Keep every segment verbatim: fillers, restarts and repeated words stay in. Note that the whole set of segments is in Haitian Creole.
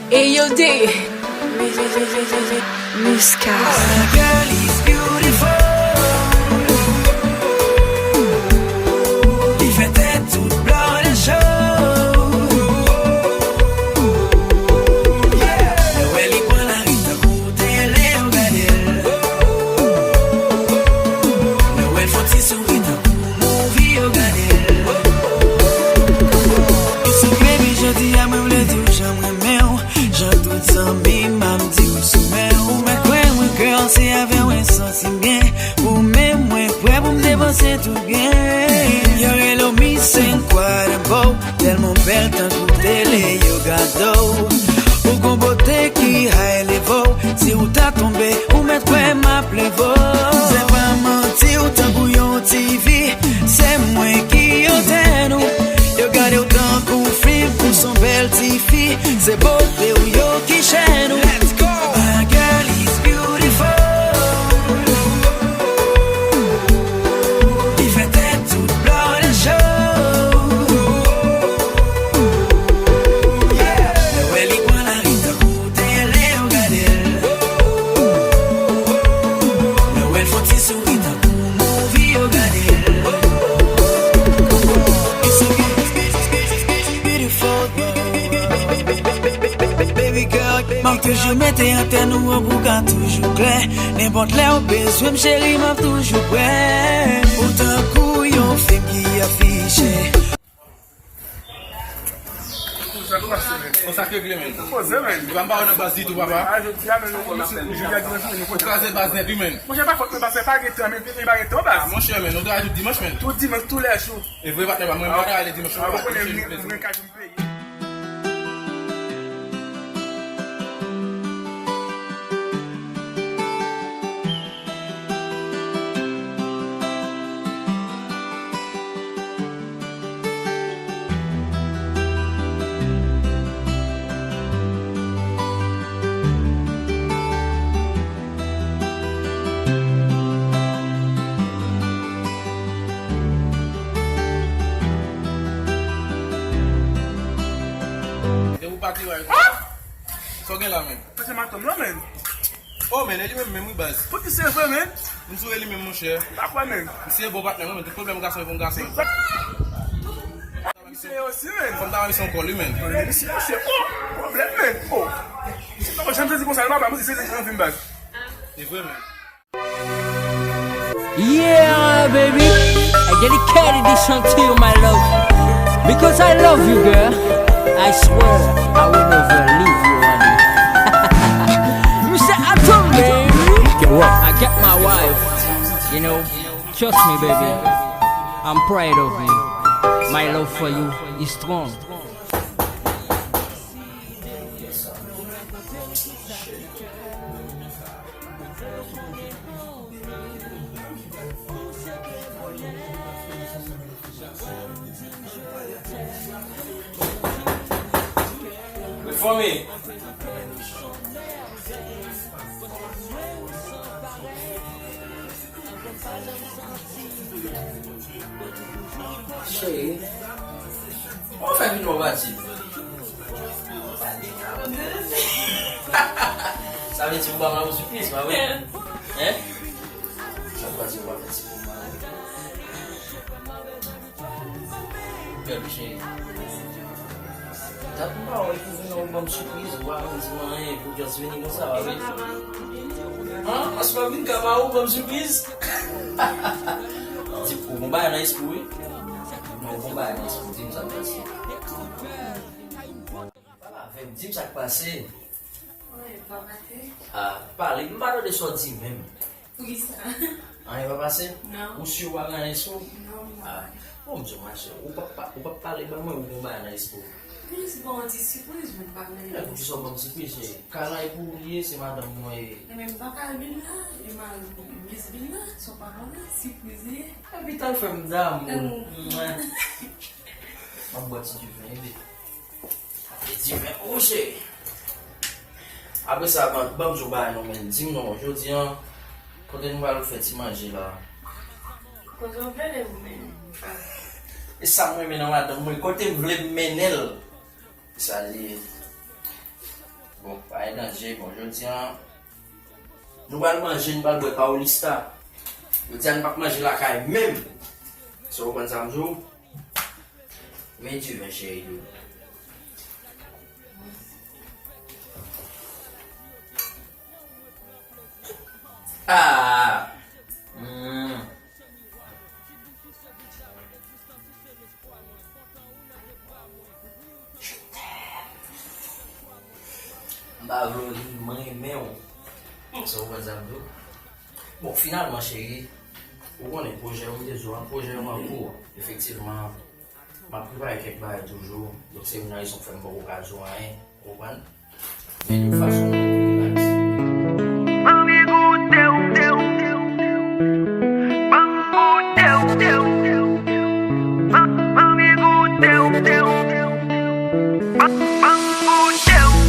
Hey yo, D. Miska. My girl is beautiful. Li fè tèt tout blo de cho. Yeah. Lè w wè li pran lari tankou tele, yo gade l. Lè w wè l fè ti souri tankou movie, yo gade l. So baby, jodi a mwen vle di w jan m renmen w. Jan tout zanmi m ap di w sou men w. Ou mèt kwè mwen, girl, se avè w mwen santi m byen. Pou men mwen prè pou m depanse tout byen. Yo rele w Miss Incredible. Tèlman w bèl tankou tele yo gade w. Ou gon bote ki high level. Si w ta tonbe, ou mèt kwè m ap leve w. Se pa manti, w tankou yon T V. Se mwen ki antèn ou. Yo gade w tankou fim, ou se yon bèl tifi. Se bote w yo ki chèn ou. Let's go! My girl is beautiful. Li fè tèt tout blo de cho. Yeah. Lè w wè li pran lari tankou tele, yo gade l. Lè w wè l fè ti souri tankou movie, yo gade l. It's so beautiful. Baby girl, m ap toujou mete antèn ou an pou w ka toujou klè. Nenpòt lè w bezwen m, cheri, m ap toujou prè. Ou tankou yon fim ki afiche. Konsa k regle, men. Poze, men. Li pa m pa wè nan baz ditou, papa. A, jodi a, men, nou, jodi a dimanch, men, nou. Ou kraze baz nèt, wi, men. Monchè, pa fòt mwen, baz, pa gen tan, men, men, pa gen tan, baz. A, monchè, men, nou travay tout dimanch, men. Tout dimanch, tou lè jou. E vre, patnè, pa mwen, mwen pa travay le dimanch, non. A, ou konnen, mwen, mwen ka jwenn peyi. Se pou pati, wè. Sa w gen la, men? Sa se madanm lan, men. Oh, men, e li menm, menm, wi, baz. Pou ki se vre, men? M sou e li menm, monchè. M pa kwè, men. Misye bon patnè mwen, men tout pwoblèm gason e pou m gason. Misye osi, men. Fò m ta misye ankò, li, men. Misye, misye, oh, pwoblèm, men. Oh. Misye pa janm sezi konsa, non, papa, misye sezi jan vin, baz. E vre, men. Yeah, baby, I dedicated this song to you, my love. Because I love you, girl. I swear I will never leave you, honey. Mister Atom, baby. I got my wife, you know. Trust me, baby. I'm proud of you. My love for you is strong. Fanmi. Cheri, kòman w fè vin wè w pati? Sa vle di ou ba m yon sipriz, pa vre? Hein? Sa vle di ou pa fè ti pou mwen? Bèl cheri. Dat m pa wè pou vin nan ou ban m sipriz, ou pa janm di m anyen, pou just vini konsa, pa vre? An, paske w ap vin ka ba ou ban m sipriz? Di ou gon bagay nan espri w, wi. Non, ou gon bagay nan espri w, di m sa k pase. Pale avè m, di m sa k pase. Wi, pa pase. Ah, pale, m pa tande sa w di menm. Poukisa? Anyen pa pase? Non. Ou si ou pa gen anyen sou? Non, non. Ah, bon, m di w, machè, ou p ap pa, ou p ap pale ban mwen, ou gon bagay nan espri w. Wi, se pa yon ti sipriz, mwen pa konnen. Men poukisa w ban m sipriz, cheri? Kay la e pou ou li ye, se madanm mwen ye. E men m pa ka vin la, e mari m vin la, sa w pa konnen, sipriz li ye. Epi t al fè m damou. Mm. M ap bwè ti diven, ede. Ti diven, o cheri. Apre sa, ban, ban m di w bagay non, men. Di m non, jodi a, kote nou pral fè ti manje la? Kote w vle m mennen w. E sa m renmen nan madanm mwen, kote m vle m mennen l. Sa li ye. Bon, pa gen danje, bon, jodi a, nou pral manje, nou pral bwè Paulista. Jodi a, nou p ap manje lakay menm. Sa w konprann sa m di w? Men diven, cheri dou. Ah! Hmm. M pa vle w ri, m renmen w. Sa w konprann sa m di w? Bon, finalman, cheri, ou konnen pwojè yo, m te di w, pwojè yo an kou. Efektivman, m ap prepare kèk bagay toujou. Donk, se youn nan rezon k fè m poko ka di w anyen. Ou konprann? Men de tout fason, relax. Anvi goute w, ban m goute w, anvi goute w, ban m goute w.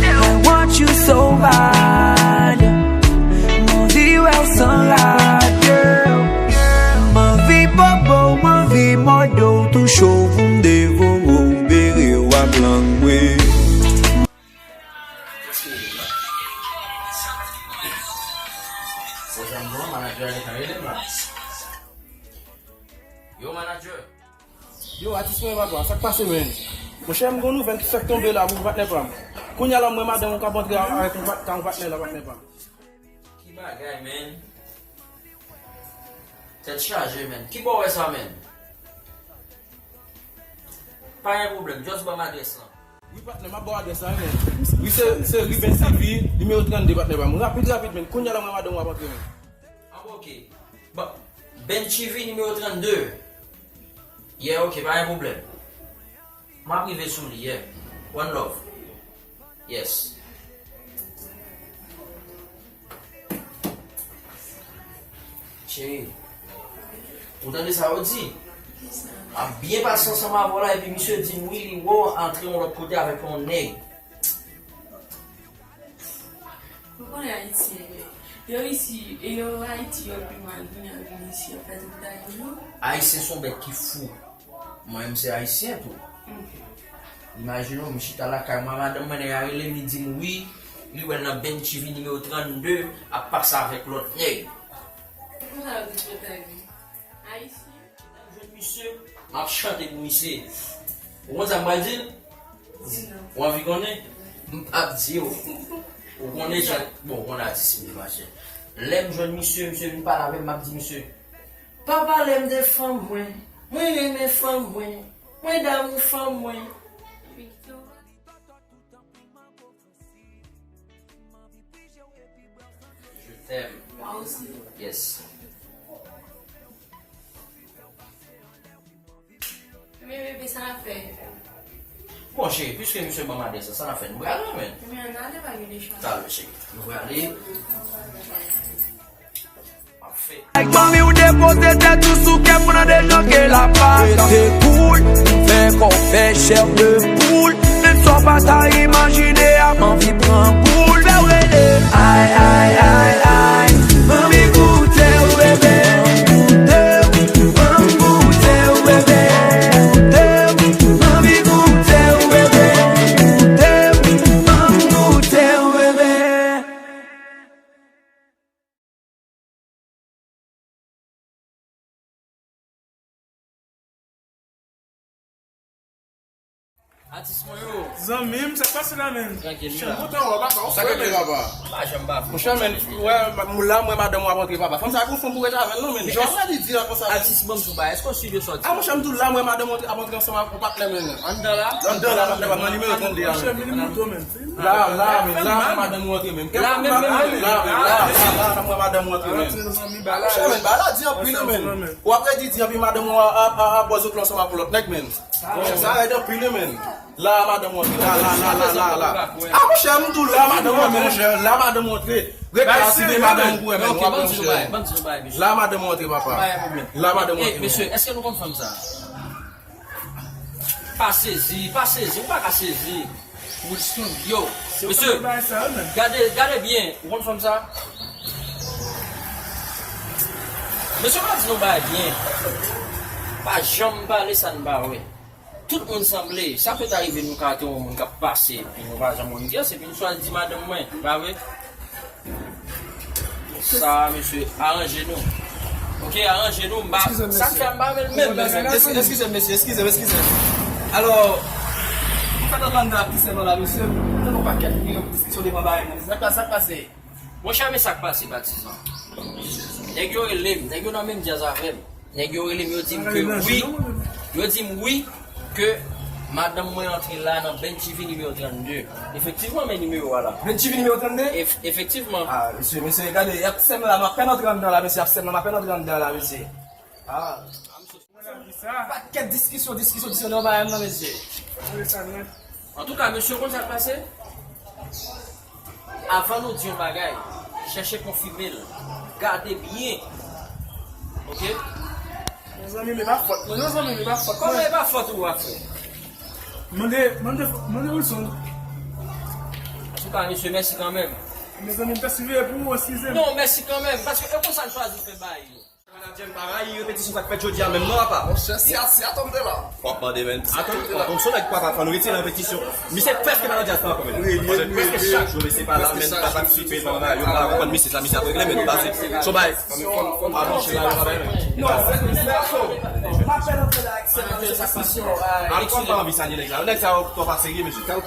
I want you so bad. M anvi wè w san rad, girl. M anvi bobo w, m anvi mòde w, touche w pou m devore w, bere w ak lang mwen. Bon, jan m di w, manager a gentan rele m la. Yo, manager. Yo, atis mwen, papa, sa k pase, menn? Monchè, m gon nouvèl ki fèk tonbe la pou patnè pa m. Kounye a la, m wè madanm ou k ap antre avèk yon pat-, yon patnè la, patnè pa m. Ki bagay, menn? Tèt chaje, menn. Ki bò w wè sa, menn? Pa gen pwoblèm, just ban m adrès lan. Wi, patnè, m ap ba w adrès la, wi, menn. Wi, se, se ri Ben T V, nimewo trannde, patnè pa m. Rapid, rapid, menn. Kounye a la, m wè madanm ou ap antre, menn. Ah, bon, ok. Bon, Ben T V nimewo trannde. Yeah, ok, pa gen pwoblèm. M ap rive sou li, yeah. One love. Yes. Cheri, ou tande sa yo di? M ap byen pase ansanm avè w la, epi misye di m wi, li wè w antre yon lòt kote avèk yon nèg. Ou konnen Ayisyen, men. Yo isi, e yo Ayiti, yo pi mal kounye a vin isi, yo fè tout bagay yo. Ayisyen se yon bèt ki fou. Mwen menm se Ayisyen tou. Imajine w, m chita lakay mwen, madanm mwen nèg la rele m, li di m wi, li wè l nan Ben T V nimewo trannde ap pase avèk lòt nèg. Konsa yo di chantay wi. Ayisyen. Jwenn misye, m ap chante pou misye. Ou konn sa m pral di l? Di non. Ou anvi konnen? M p ap di w. Ou konnen jan, bon, ou konnen atis m ye, machè. Lè m jwenn misye, misye vin pale avè m, m ap di misye, pa pale m de fanm mwen. Mwen renmen fanm mwen. Mwen damou fanm mwen. Je t'aime. Moi aussi. Yes. Men bebe, sa n ap fè? Bon, cheri, piske misye ban m adrès la, sa n ap fè? Nou prale, men. Men ann ale, pa gen de chwa. Talè, cheri. Nou prale. M ap fè. Like manmi ou depoze tèt ou sou kè m nan dejan ke la pa. Rete cool, fè kò fè chè de poul. Menm sa w pa ta imajine a, m anvi pran goul. Fè w rele. Ay, ay, ay, ay. Manmi goute w, bebe. Goute w. Manmi goute w, bebe. Goute w. Manmi goute w, bebe. Goute w. Manmi goute w, bebe. Atis mwen yo. Zanmi m, sa k pase la, menn? Trankil, wi, la. Chanm kontan wè w, papa, w fre, menn. Sa k pase, papa? M pa janm pa fou. Monchè, menn, wè, m la, m wè madanm ou ap antre, papa. Fanm sa gon fanm pou rete avè l, non, menn. Jan w ap di di la konsa, menn. Atis, ban m di w bagay. Èske w swiv yo soti? Ah, monchè, m di w la, m wè madanm ou ap antre ansanm ak yon patnè, menn. Anndan la? Anndan la, patnè, patnè, nimewo trannde a, menn. Monchè, vini moto, menn. La, la, menn, la, m wè madanm ou antre, menn. La, menm, menm, menm. La, la, la, la, m wè madanm ou antre, menn. Monchè, menn, bagay la di anpil, wi, menn. Ou ap redi di anpil, madanm ou a, a, a, a, bò zoklo ansanm ak yon lòt nèg, menn. Monchè, sa rèd anpil, wi, menn. La, madanm ou antre, la, la, la, la, la, la. Ah, monchè, m di w la, madanm ou antre, monchè, la, madanm ou antre. Ret la, si se madanm ou pou wè, menn, w ap wè, monchè. La, madanm ou antre, papa. La, madanm ou antre, menn. Mesye, èske nou konn fanm sa? Pa sezi, pa sezi, ou pa ka sezi. Yo, mesye, gade, gade byen, ou konn fanm sa? Mesye, pa di nou bagay byen. Pa janm pale sa n pa wè. Tout moun sanble. Sa pèt arive nou ka te yon moun k ap pase, epi nou pa janm wè yon pyès, epi nou chwazi di madanm mwen, pa vre? Sa, mesye, aranje nou. Ok, aranje nou, m pa, sa k fè m pa renmen l menm, menm, menm. Eskize m, mesye, eskize m, eskize m. Alò, m fèk antre anndan ak ti sè m nan la, mesye, m tande yon pakèt diskisyon devan bagay nan. Sa k pase, sa k pase? Monchè, men sa k pase, patizan. Nèg yo rele m, nèg yo nan menm djaz avè m. Nèg yo rele m, yo di m ke wi, yo di m wi, ke madanm mwen antre la nan Benchivy nimewo trannde. Efektivman, men nimewo a la. Benchivy nimewo trannde? Ef-, efektivman. Ah, mesye, mesye, gade, y ap sè m la, m apèn antre anndan la, mesye, y ap sè m la, m apèn antre anndan la, mesye. Ah. Pakèt diskisyon, diskisyon, diskisyon nan bagay m nan, mesye. Antouka, mesye, w konn sa k pase? Avan nou di yon bagay, chèche konfime l. Gade byen. Ok? Mezanmi, men pa fòt mwen non, zanmi, men pa fòt mwen. Kòman e pa fòt ou a, frè? Mande, mande, mande Wilson. Antouka, mesye, mèsi kanmenm. Mezanmi, m ta siveye pou ou, eskize m. Non, mèsi kanmenm, paske e konsa n chwazi fè bagay yo. Manadjè m pa rayi repetisyon sa k fèt jodi a menm non, apa. Monchè, si a, si a tonbe la. W ap mande, men. Atann, atann, se nèg papa fò nou retire repetisyon. Misye prèske pa nan djaz la ankò, men. Prèske chak jou, mesye pa la, men, pa patisipe nan bagay yo, pa konprann misye, sa misye ap regle, men nou pase. Se yon bagay. Pardon, se la, pa bay, men. Non, se sa, m apèn antre la ak sè m nan, se sa k pase. Alkòl pa anvi salye nèg la. Nèg sa yo twò pa serye, mesye. Sa k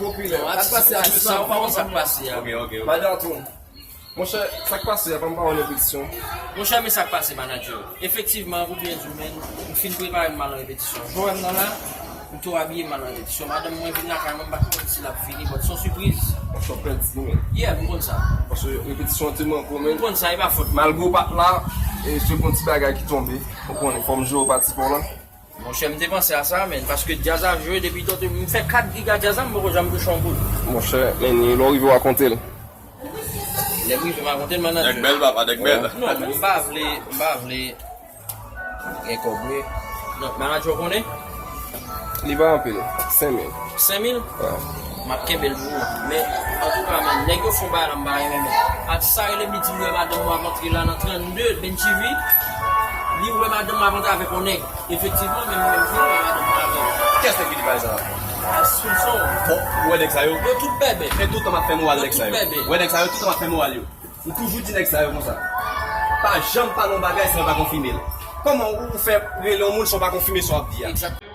pase a, sa yo pa konn sa k pase a. Ok, ok, ok. Madan Antoun. Monchè, sa k pase a, pa m pa wè repetisyon. Monchè, men sa k pase, manadjè. Efektivman, pou byen di w, men, m fin prepare m al nan repetisyon. Jan w wè m nan la, m tou abiye m al nan repetisyon. Madanm mwen vin lakay mwen, m pa t konn si l ap vini, but se yon sipriz. Monchè, w pèdi, men. Yeah, m konn sa. Paske repetisyon an te manke w, men. M konn sa, e pa fòt mwen. Malgre w pa t la, e se yon ti bagay ki tonbe. Ou konnen, fò m jere pati pa w la. Monchè, m te panse a sa, men, paske djaz ap jwe depi tante, m fè kat giga djaz la, m poko janm touche yon goud. Monchè, men lè w rive w rakonte l. Lè m rive m rakonte l, manadjè. Nèg bèl, papa, nèg bèl. Non, men m pa vle, m pa vle gen kòb wi. Non, manadjè w konnen? Li pa anpil, senk mil. Senk mil? Wi. M ap kenbe l pou ou. Men, antouka, men, nèg yo fè yon bagay la m pa renmen, men. Atis sa rele m, li di m wè madanm mwen ap antre la nan trannde Benchivy. Li wè madanm mwen ap antre avèk yon nèg. Efektivman, men mwen menm tou, m wè madanm mwen avè l. Kiyès nèg ki di bagay sa a? Wilson. Bon, ou wè nèg sa yo? Yo tout bèbè. Men tout tan m ap fè moral nèg sa yo. Yo tout bèbè. Ou wè nèg sa yo, tout tan m ap fè moral yo. M toujou di nèg sa yo konsa. Pa janm pale yon bagay san yo pa konfime l. Kòman ou fè rele yon moun san w pa konfime sa w ap di a? Egzakteman.